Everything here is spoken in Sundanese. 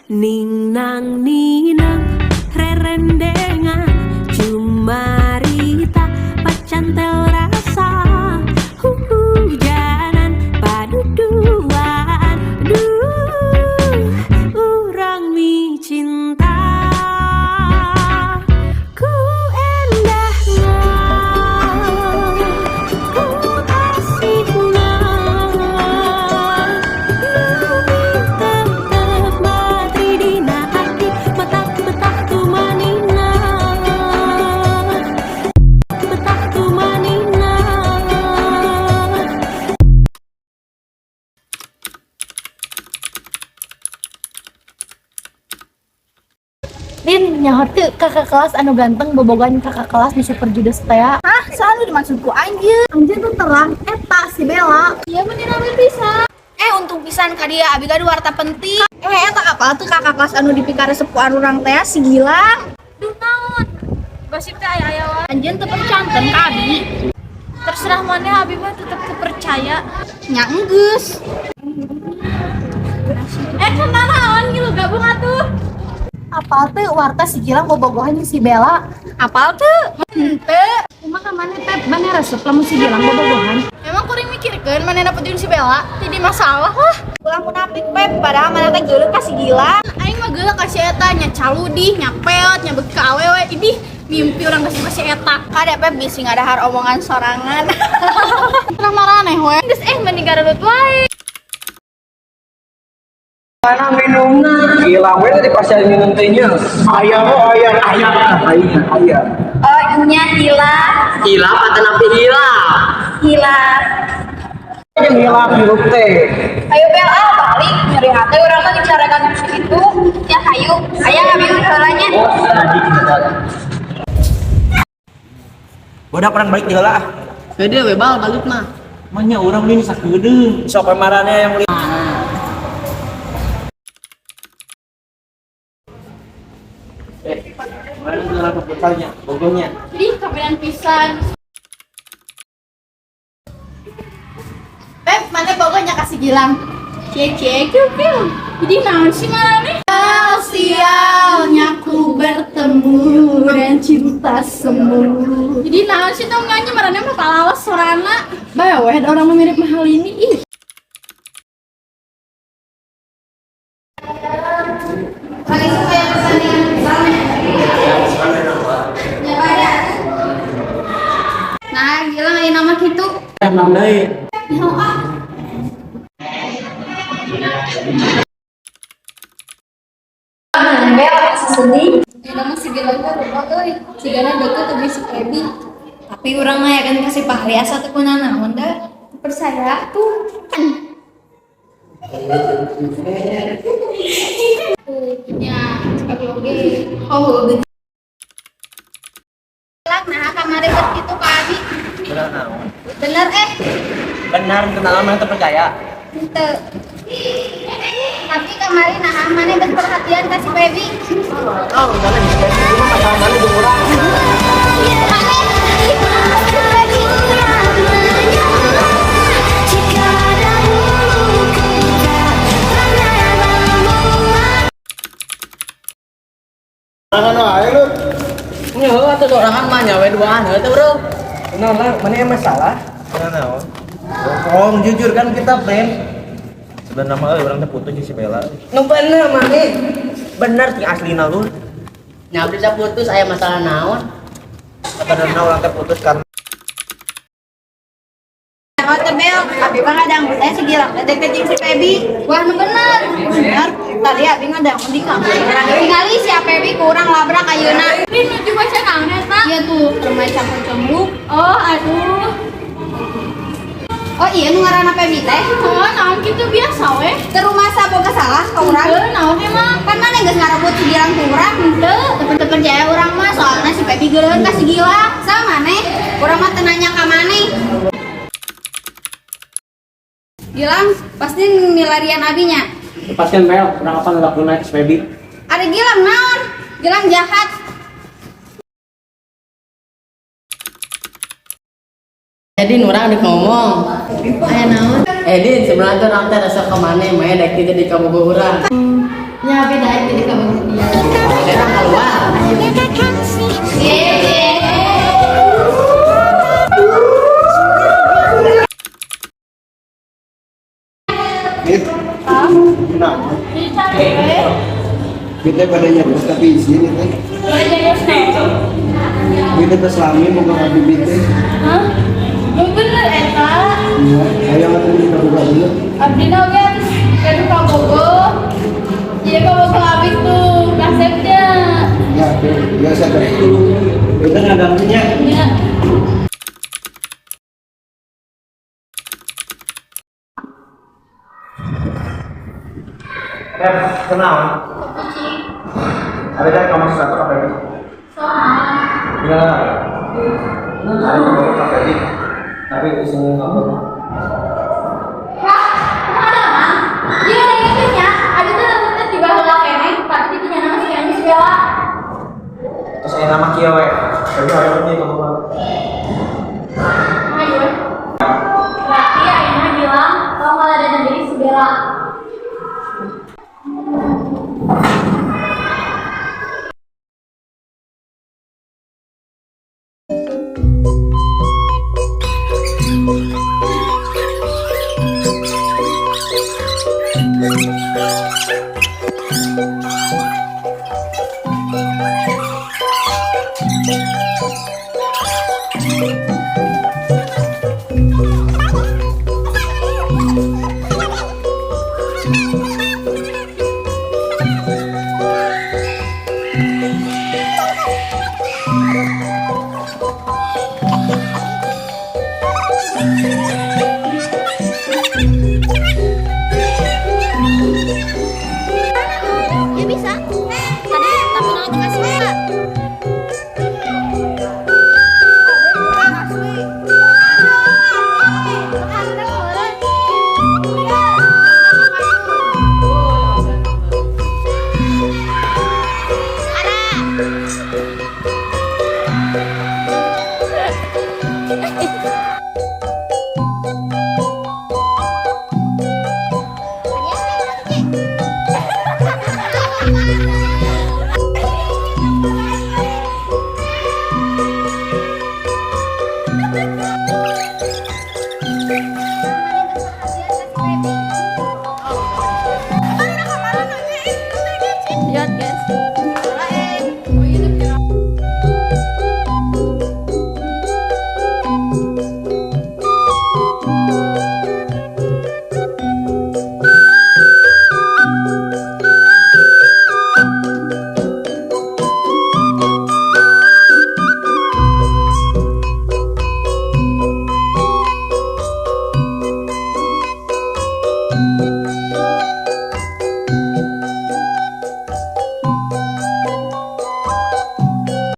Ning nang ninang rerendengan cumarita pacantel rasa hujanan paduduaan duh urang micinta ku endahna ku asihna nu tetep matri dina hati matak betah tumanina betah tumanina. Din, nyaho teu kakak kelas anu ganteng bobogohan kakak kelas di super judes teh? Hah, selalu dimaksud ku anjeun. Anjeun tuh terang eta si Bella. Iya, meni rame pisan. Eh, untung pisan ka dia, abi gaduh warta penting. Eh, eta apal tuh kakak kelas anu dipikaresep ku arurang teh, si Gilang. Duh, naon? Gosip teh aya-aya wae. Anjeun teu percanten ka abi. Terserah maneh, abi mah tetep teu percaya. Nya enggeus. Eh, kenal naon ngilu gabung atuh. Apal teu warta si Gilang bobogohan jeung si Bella? Apal tuh? Henteu. Kumaha maneh, Pep? Maneh resep lamun si Gilang bobogohan? Emang kuring mikirkeun maneh dapetin si Bella? Jadi masalah lah. Ulah munafik, Pep, padahal maneh teh geuleuh ka si Gilang. Aing mah geuleuh ka si eta, nya caludih, nya peot, nya beuki ka awewe. Idih, mimpi urang kasih ka si eta. Kade, Pep, bisi ngadahar omongan sorangan. Terah maraneh we. Geus eh mending garelut wae. Mana minumna? Gila, we tadi pasti minum tehnya. Ayam, oh ayam, ayam, ayam, ayam. Oh, nya hilang. Hilap atau napi hilap? Hilang. Yang hilap hirup teh. Ayo Bel, ah balik nyeri hati urang mah dicarakan itu. Ya hayu, aya ngambil heula nya. Bodak orang balik heula ah. Pede we bal balik mah. Manya urang ini sakedeung. Sok kamarana yang beli. Eh, mana jualan futsalnya? Bogohnya. Ih, kabenan pisan. Pep, mana pokoknya kasih Gilang. Cie cie kiu kiu. Jadi naon sih maraneh? Sialnya ku bertemu dan cinta semu. Jadi naon sih tong nyanyi maraneh mah palawas sorana. Bae we ada orang mah mirip mahal ini. Ih. Nah, Gilang aya nama kitu. Enam deui. Bel, asa sedih. Eta mah si Gilang teh rupa euy, sigana deket jeung si Febi. Tapi urang mah yakin ka si Fahri asa teu kunanaon da. Percaya tuh. Ya, cek oge. Oh, gede. Gilang, nah kamari bet kitu ka abi. Benar naon? Bener eh, Benar kenalan mana terpercaya. henteu. Tapi kamari nah maneh bet perhatian ka si Febi. Oh, karena di sini mah masalah mana jeung urang. Maneh, ih, si Febi. Jika dahulu ku tak pernah memuat Sorangan wae lu. Nya heuh atuh sorangan mah nya we duaan heuh teh bro. Benar lah, mana yang masalah? Benar naon? Bohong, jujur kan kita friend. Sebenarnya mah euy urang teh putus jeung si Bella. Nu bener maneh. Bener ti aslina lu. Nya abdi bisa putus aya masalah naon? Sebenarnya urang teh putus karena Oh, teh Bel, abi mah ngadanggu teh si Gilang teh deket jeung si Febi. Wah, nu bener. Bener, tadi abi ngadanggu di kamar. Tingali si Febi kurang labrak ayeuna. Ini nuju baca naon eta? Iya tuh, remaja campur. Oh, aduh. Oh iya, nu ngaranna Febi teh. Oh, naon kitu biasa we. Teu rumasa boga salah ka urang. Heuh, naon emang? Kan maneh geus ngarebut si Gilang ku urang. Henteu, teu percaya urang mah soalna si Febi geuleuheun ka si Gilang. Sama maneh, urang mah teu nanya ka maneh. Gilang, pasti milarian abinya. Lepaskan Bel, urang apa ngelakuin si Febi? Ada Gilang naon? Gilang jahat. Jadi urang dek ngomong. Aya naon? Eh Din, sebenarnya tuh urang teh resep ka maneh, maneh dek jadi kabogoh urang. Nya abi daek jadi kabogoh dia. Orang keluar. Nah, kita pada nyarios tapi izin itu. Kita teh selami boga ngabibi teh. Hah? Nu bener eta. Iya, ayo atuh kita buka dulu. Abdi na oge terus gaduh kabogoh. Jadi kabogoh abi tuh kasepnya. Ya, oke. Biasa teh. Kita ngadangnya. Ya. Rep, kenal. Ada dari kamu sesuatu apa ini? Enggak. Ada kamu apa ini? Tapi isinya nggak apa. Hah? Ada mah? Iya, udah nya. Abi tuh tetep di baheula keneh, tapi di dinya masih keneh si Bella. Terus saya nama Kia we. Tapi ada ini kamu mah. Ayo. Berarti Aina bilang kalau malah ada diri si Bella.